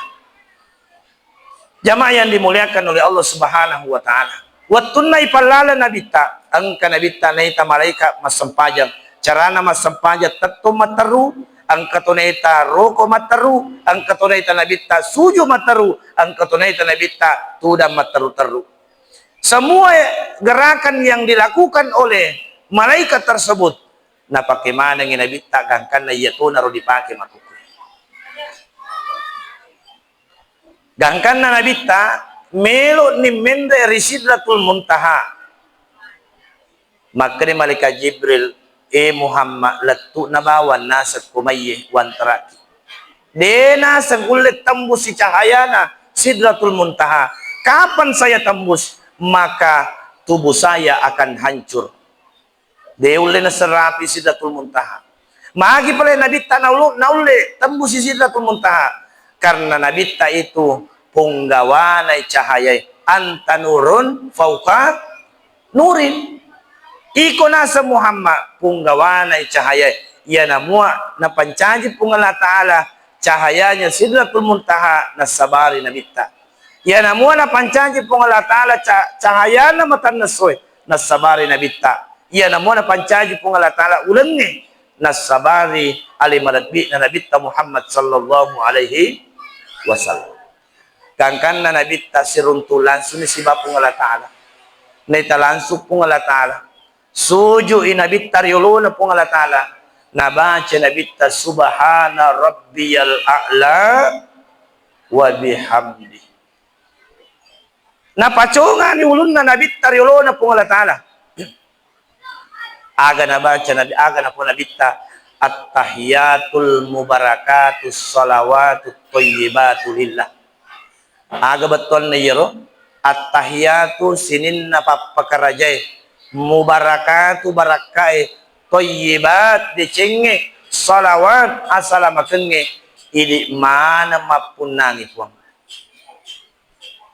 Jamaah yang dimuliakan oleh Allah Subhanahu wa Ta'ala. Wettunna ipallala Nabitta, engka Nabitta naita malaika massempajang. Carana massempajang, tettong matteru, engka to naita roko matteru, engka to naita Nabitta suju matteru, engka to naita Nabitta tudang matteru-teru. Semua gerakan yang dilakukan oleh malaikat tersebut, napake manengi Nabitta gangkanna iya tonaro dipake makkukku. Gangkanna Nabitta, melo'ni menre ri Sidratul Muntaha. Makkeda malaikat Jibril, "E Muhammad, lettu'na bawang naseng ko maiye wantaraki. De naseng ulle tembusi cahayana Sidratul Muntaha. Kapan saya tembus, maka tubuh saya akan hancur." De ulle naserapi Sidratul Muntaha. Magi pale Nabitta naulu-, naulle tembusi Sidratul Muntaha? Karena Nabitta itu punggawanai cahayai. Anta nurun fauqa nurin. Iko naseng Muhammad, punggawanai cahayai. Iyana mua napancaji Puang Allah Ta'ala cahayanya Sidratul Muntaha nassabari Nabitta. Iyana mua napancaji Puang Allah Ta'ala ca-, cahayana matanna essoe nassabari Nabitta. Iyana mua napancaji Puang Allah Ta'ala ulengnge nassabari ale malebbi'na Nabitta Muhammad sallallahu alaihi wasallam. Gangkanna Nabitta siruntu langsung siba Puang Allah Ta'ala. Naita langsung Puang Allah Ta'ala. Suju'i Nabitta ri olona Puang Allah Ta'ala. Nabaca Nabitta, "Subhana rabbiyal a'la wa bihamdi." Napacongani ulunna Nabitta ri olona Puang Allah Ta'ala. Aga nabaca Nabi, aga napau Nabitta, "At-tahiyatul mubarakatus salawatut thayyibatu lillah." Aga bettuanna iyaro? At-tahiyatu sininna pappakarajae, mubarakatu barakkae, thayyibat decengnge, salawat asalamakengnge, idi maneng mappunnangi Puang.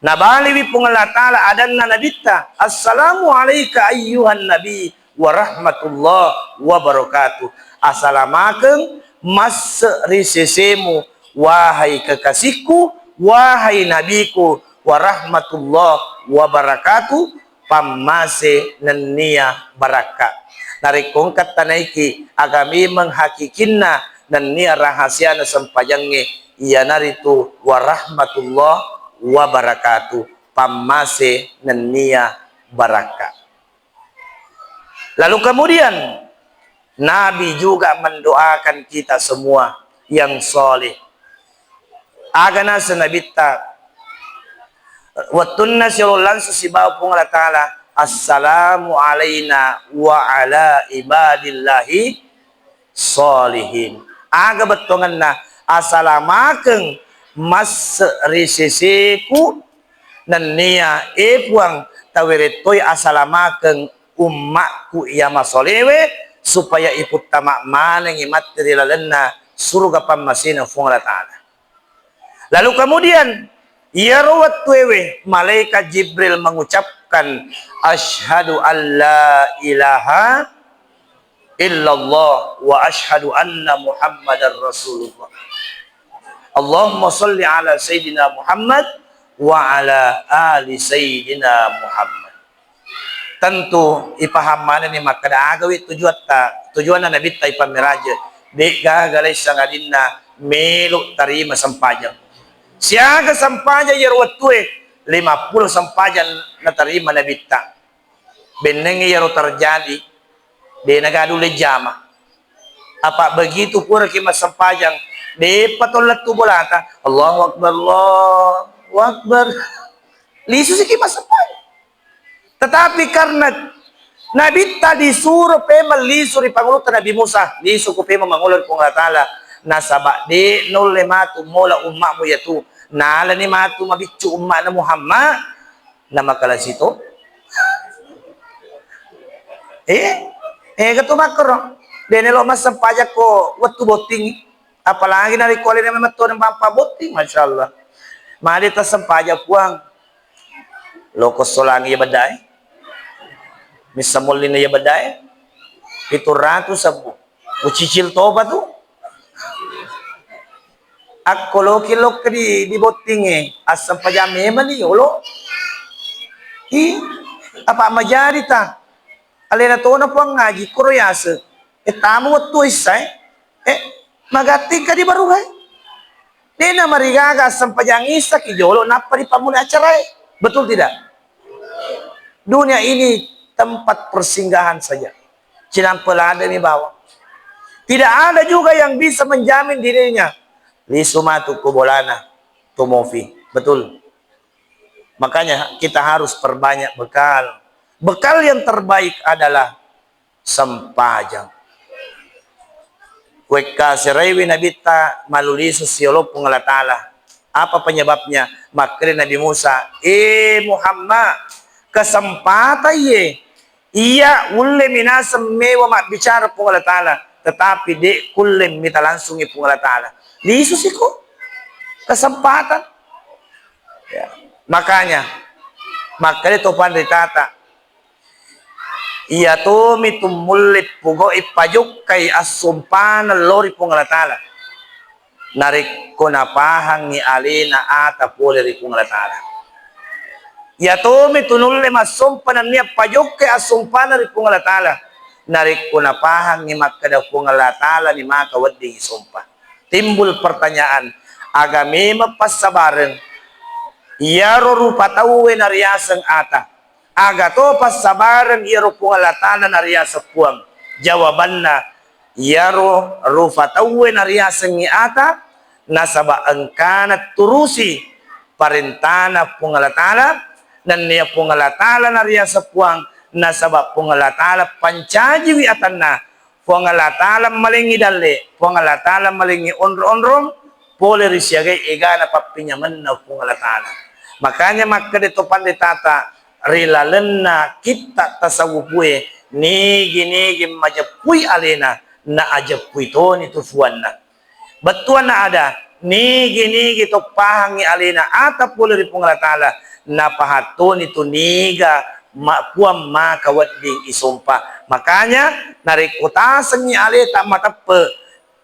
Nabaliwi Puang Allah Ta'ala adanna Nabitta, "Assalamu alaika ayyuhan nabi wa rahmatullah wa barakatuh." Asalamakeng masse ri sesemu, wahai kekasihku, wahai nabiku, wa rahmatullah wa barakatuh, pammase nennia barakka. Narekko engka tanaiki aga memeng hakikinna nennia rahasiana sempajangnge, iyanaritu wa rahmatullah wabarakatuh, pammase nennia barakka. Lalu kemudian Nabi juga mendoakan kita semua yang soleh. Aga naseng Nabitta, wettunna siolo langsung sibawa Puang Allah Ta'ala, "Assalamu alaina wa ala ibadillahi sholihin." Aga bettuangenna, asalamakeng masse ri seseku, nennia, e Puang, tawerettoi asalamakeng ummakku iya masolewe, supaya iputtama manengngi matti ri lalenna suruga pammasena Puang Allah Ta'ala. Lalu kemudian, iyaro wettuewe, malaikat Jibril mengucapkan, "Asyhadu an la ilaha illallah wa asyhadu anna Muhammadar Rasulullah. Allahumma shalli ala Sayyidina Muhammad wa ala ali Sayyidina Muhammad." Tentu ipaham manenni makkeda, agawi tujuatta, tujuanna Nabitta ipammeraje, de'gaga lai sangadinna melo tarima sempajang. Siaga sempajang iyaro wettue? Lima puluh sempajang natarima Nabitta. Bennengngi iyaro terjadi, de' nagadu lejjama. Apa begitu puraki massempajang, de'pa to lettu bolata, Allahu Akbar, Allahu Akbar. Lisu siki massempajang. Tetapi karena Nabitta disuro pemeng lisu ri pangulutta Nabi Musa, lisu ku pemeng mangolo ri Puang Allah Ta'ala, nasaba de' naulle matu mola ummakmu iyatu, nalani matu mabiccu umma'na Muhammad, namakalasi to. Eh, eh, ketu makkoro. De' nelo massempajang ko wettu botting. Apalagi narekko alena memang tona mampa botting, masyaallah. Made tassempajang Puang. Loko solangi iya bedae. Missa mollinna iya bedae. Pitu ratu sebbu. Ucicil topa tu. Akko loki lokka di, di bottingnge, assempajang memang ni yolo. Ih, apa majadi ta? Alena tona Puang ngaji, koro yase. Eh, tamu wettu issae. Eh, magattingka di baruhe. Dena marigaga assempajang issa ki jolo, nappa dipammula acarae. Betul tidak? Dunia ini tempat persinggahan saja. Cinampe lademi bawang. Tidak ada juga yang bisa menjamin dirinya. Lisu matu ku bolana, tomofi. Betul. Makanya kita harus perbanyak bekal. Bekal yang terbaik adalah sempajang. Wekka seraiwi Nabitta malulisu siolo Puang Allah Ta'ala. Apa penyebabnya? Makkeda Nabi Musa, "Eh Muhammad, kesempatan ye, iya ulle minaseng mewa mabbicara Puang Allah Ta'ala, tetapi de' kulle mita langsungi Puang Allah Ta'ala." Lisu siko kesempatan. Ya. Makanya, makkeda to panritata, iya tomi tu mulle pogau'i pajokkai assumpana lao ri Puang Allah Ta'ala. Narekko napahangngi alena ata pole ri Puang Allah Ta'ala. Iya tomi tu nulle massompa nennia pajokkai assumpana ri Puang Allah Ta'ala. Narekko napahangngi makkeda Puang Allah Ta'ala ni maka weddingngi sompa. Timbul pertanyaan, aga memang passabareng iyaro rupa tauwe nariaseng ata? Aga to passabareng iyaro Puang Allah Ta'ala nariaseng Puang? Jawabanna, iyaro rupa tauwe nariasengngi ata, nasaba engkana turusi parentana Puang Allah Ta'ala, nennia Puang Allah Ta'ala nariaseng Puang, nasaba Puang Allah Ta'ala pancajiwi atanna, Puang Allah Ta'ala malengngi dalle, Puang Allah Ta'ala malengngi onro-onrong, pole ri siagai egana pappinyamenna Puang Allah Ta'ala. Makanya makkeda to panritata, ri lalenna kitta tasawufue, nigi-nigi majeppui alena, na ajeppui toni tu fuanna. Bettuanna ada, nigi-nigi to pahangngi alena ata pole ri Puang Allah Ta'ala, napahang toni tu niga ma-, puang maka wedding isompa. Makanya, narekko tasengngi aleta mateppe,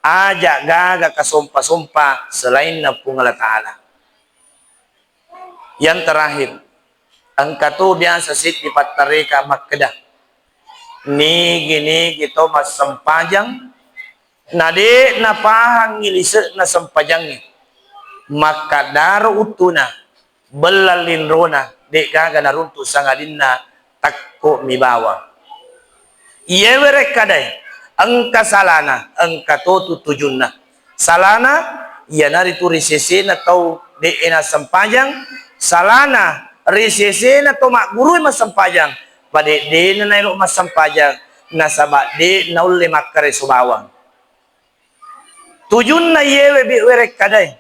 aja gaga kasompa-sompa selainna Puang Allah Ta'ala. Yang terakhir, engka tu biasa seddi pattareka makkeda, nigi-nigi to massempajang, na de' napahangngi lise'na sempajangnge, makkaddaro uttuna, Bellang linrona, de'gaga naruntu sangadinna takko mi bawang. Iye werekkadae, engka salana, engka totu tujunna. Salana, iyanaritu ri sesena tau de'e nassempajang, salana ri sesena to maggurue massempajang, pade'de'na naelo massempajang, nasaba de' naulle makkareso bawang. Tujunna iyewe bi-, werekkadae.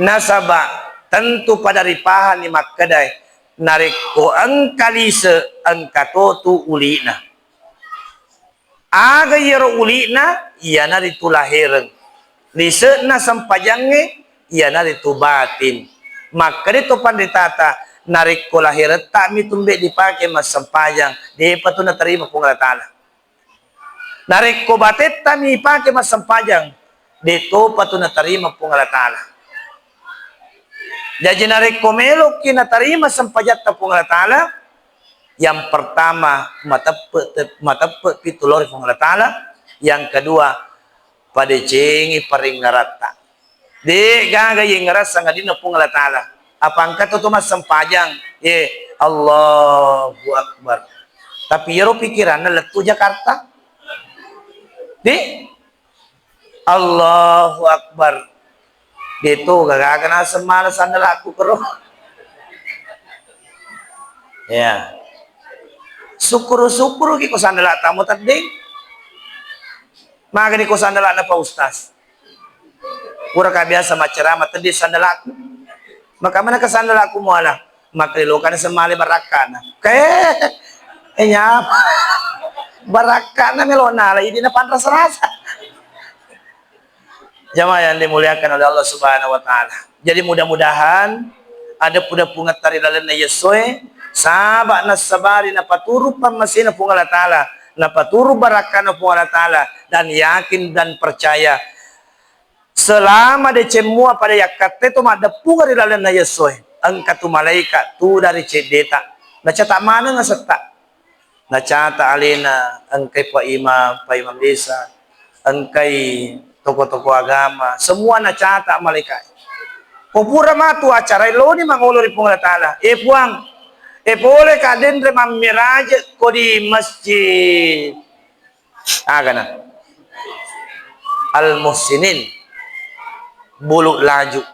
Nasaba tentu pada ripahanni makkedae, narekko engka lise, engka totu uli'na. Aga iyaro uli'na? Iyanaritu lahereng. Lise'na sempajangnge iyanaritu batin. Makkeda to panritata, narekko laheretta mi tumbe dipake massempajang, de'pa tu natarima Puang Allah Ta'ala. Narekko batetta mi ipake massempajang, de' topa tu natarima Puang Allah Ta'ala. Jaji, narekko meloki natarima sempajatta Puang Allah Ta'ala, yang pertama, mateppe-, mateppe' pi tu lao ri Puang Allah Ta'ala, yang kedua, padecengi paringngaratta. De'gaga yengngerang sangadinna Puang Allah Ta'ala. Apa engka to, to massempajang, eh, Allahu Akbar. Tapi iyaro pikiranna lettu Jakarta. De'. Allahu Akbar. De' to gaga naseng mala sandalakku kero. Ya. Sukkuru-sukkuruki ko sandalakta mo tedding. Magani ko sandalakna Pak Ustaz. Puraka biasa maccarama, teddi sandalakku. Maka manaka sandalakku muala? Maka lokana semmale barakkana. Kae, eh, nyapa? Barakkana melo nala, idi na panrasa-rasa. Jamaah yang dimuliakan oleh Allah Subhanahu wa Ta'ala. Jadi, mudah-mudahan ada puda pungetta ri lalenna yessoe, saba nassabari napaturu pammasena Puang Allah Ta'ala, napaturu barakkana Puang Allah Ta'ala, dan yakin dan percaya selama deceng mua pada yakkatte to maddeppung ri lalenna yessoe, engka tu malaika tu dari ceddeta, nacata maneng asetta. Nacata alena, engkai Pak Imam, Pak Imam Desa, engkai tokoh-tokoh agama, semua nacata malaika. Ko pura matu acara, eloni mangolo ri Puang Allah Ta'ala. Eh, Puang, eh, pole ka denre mammiraje ko di masjid. Agana. Al Muhsinin. Bulu laju.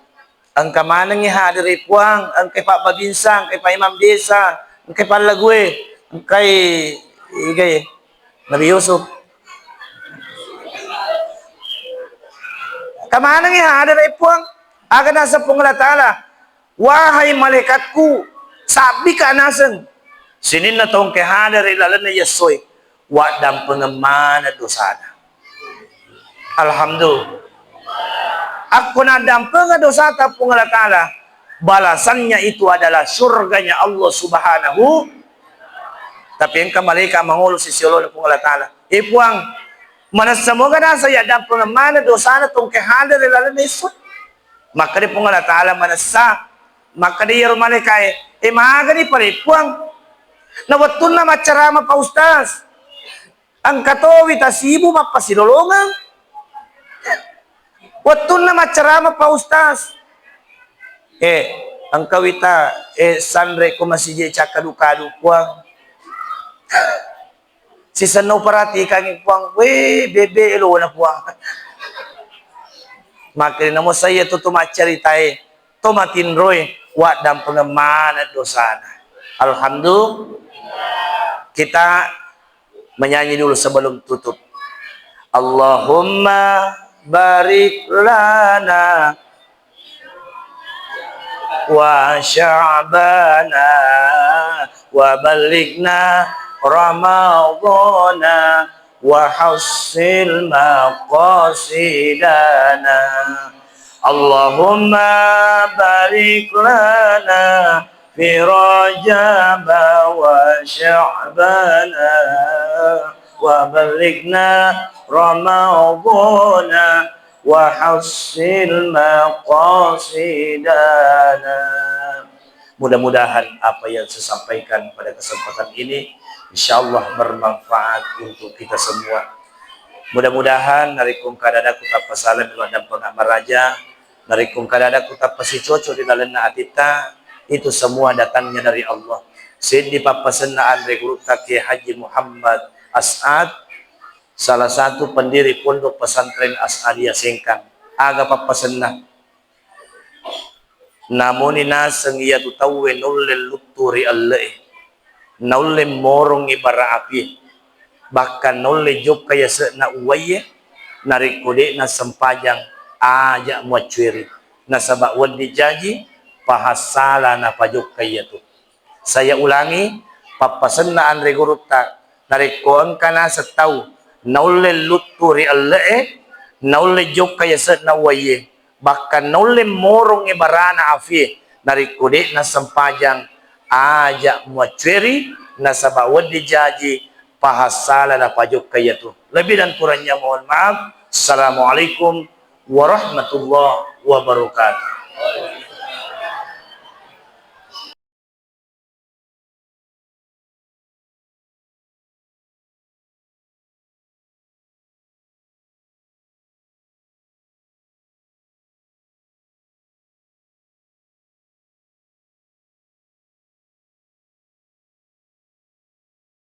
Engka manengngi hadere Puang, engkai Pak Babinsa, engkai Pak Imam Desa, engkai Pallague, engkai igai Nabi Yusuf. Engka manengngi hadere Puang, aga naseng Puang Allah Ta'ala, "Wahai malaikatku, sabbika naseng sininna tongke hadere lalenna yessoe, waddampengeng maneng dosana." Alhamdulillah. Akko naddampengeng dosata Puang Allah Ta'ala, balasannya itu adalah surganya Allah Subhanahu. Tapi engka malaika mangolo sisiolona Puang Allah Ta'ala, "Eh, Puang, manessa moga nasa yaddampengeng maneng dosana tongke hadere lalenna esso?" Makkeda Puang Allah Ta'ala manessa, makkeda iyaro malaikae, "Eh, magani pale Puang? Na wettunna maccarama Pak Ustaz, engka towi tasibu mappasilolongeng. Wettunna maccarama Pak Ustaz, eh, engka wita, eh, sanre ko masiji cakkadu-kadu Puang." Sisenna uperatikangngi Puang, wé, bébé élona Puang. Makkedai namo saiya tu, tu maccaritaé, to matinroé, waddampengeng maneng dosana. Alhamdulillah. Kita menyanyi dulu sebelum tutup. Allahumma barik lana wa sya'bana wa ballighna ramadhana wa hassil maqasidana. Allahumma barik lana fi rajaba wa sya'bana wa ballighna ramadhana wa hassil maqasidana. Mudah-mudahan apa yang saya sampaikan pada kesempatan ini, insya Allah, bermanfaat untuk kita semua. Mudah-mudahan narekko engka ada-ada ku tappa sala, melo dampeng maraja, narekko engka ada-ada ku tappa sicoco di lalenna atitta, itu semua datangnya dari Allah. Seddi pappasenna anre gurutta Kiai Haji Muhammad As'ad, salah satu pendiri Pondok Pesantren As'adiyah Sengkang. Aga pappasenna? Namuni naseng iyatu tauwe naulle luttu ri elle'e, naulle morongngi bara apie, bahkan naulle jokka yase'na uwaiye, narekko de'na sempajang, aja muaccueri, nasaba wedding jaji pahassala napajokka iyatu. Saya ulangi, pappasenna anre gurutta, narekko engka naseng tau naulle luttu ri elle'e, naulle jokka yase'na uwaiye, bahkan naulle morongnge barana afie, narekko de'na sempajang, aja muaccueri, nasaba wedding jaji pahassala napajokka iyatu. Lebih dan kurangnya mohon maaf. Assalamualaikum warahmatullahi wabarakatuh.